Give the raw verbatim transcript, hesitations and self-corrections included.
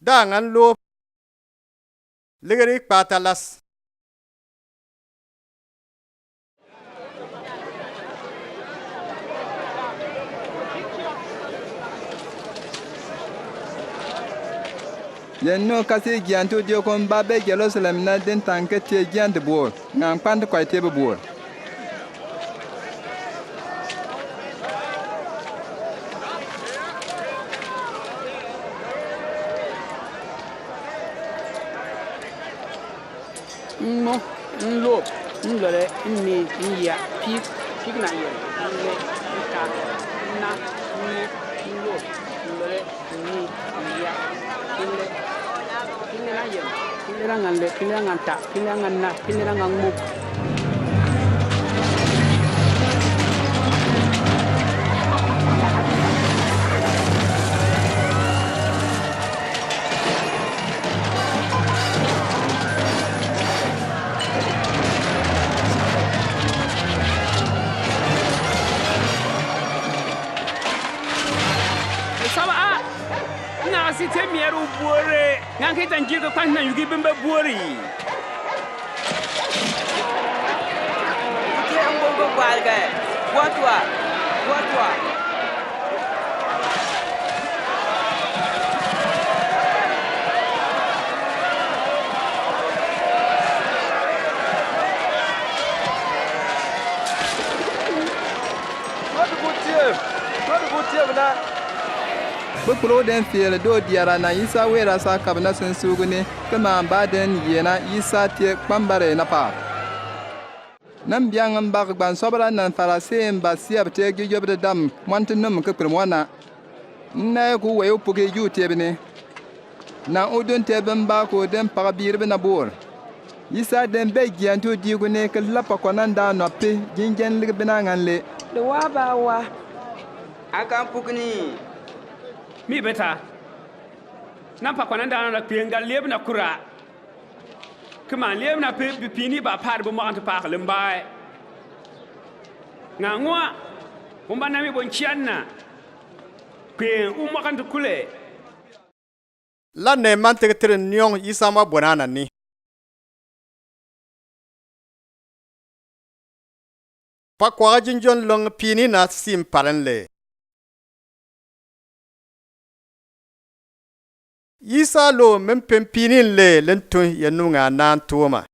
Da aŋa lop. Ligiri kpata las. Yɛn nu kasi giantu diokon ba be Jerusalem na din tanke tie giantu buor, ŋa kpant kɔi tie be buor. Mo, lop, lole, ni, yia, pik, pik na yɛn, le, ta, na, mo, lop, lole, ni, yia, pile, pile na yɛn, pile na ŋan le, pile na ŋan ta, pile na ŋan na, pile na ŋan mo. Saba a, ŋa si te miɛr u buore, ŋa ki tan jir ka kwan na yugi bimbe buore. Kute ang bongo balga, buatwa, buatwa. Kpukpuru den fiil doo diara na Isa wera sa kabna sin suguni, kima ba den yena Isa tie kpambare na pa. Nan biang mbak gban sobra nan Farisi mba siab te gi yob de dam mwan ti num ki kpir mwana. Nna ku we u puki ju te bini. Na u dun te bin ba ku den pak biir bina bur. Isa den be giantu di ku ne ki lapa kɔnan da nɔpi jinjen lig bina ŋan le. De wa ba wa. Akan pukni. Mi beta. Nan pak kɔnan da na kpienga lieb na kura. Kima lieb na pi, pi, pini ba par bu makan tu pak lembai. Ŋa ŋua, umba nami bon chianna. Kpien u makan tu kule. La ne man tege tiri niong Isa ma bonana ni. Pakwaka jinjon long pini na sim paren le. Isa lo men pen pini le len tun ya nunga nan tuma.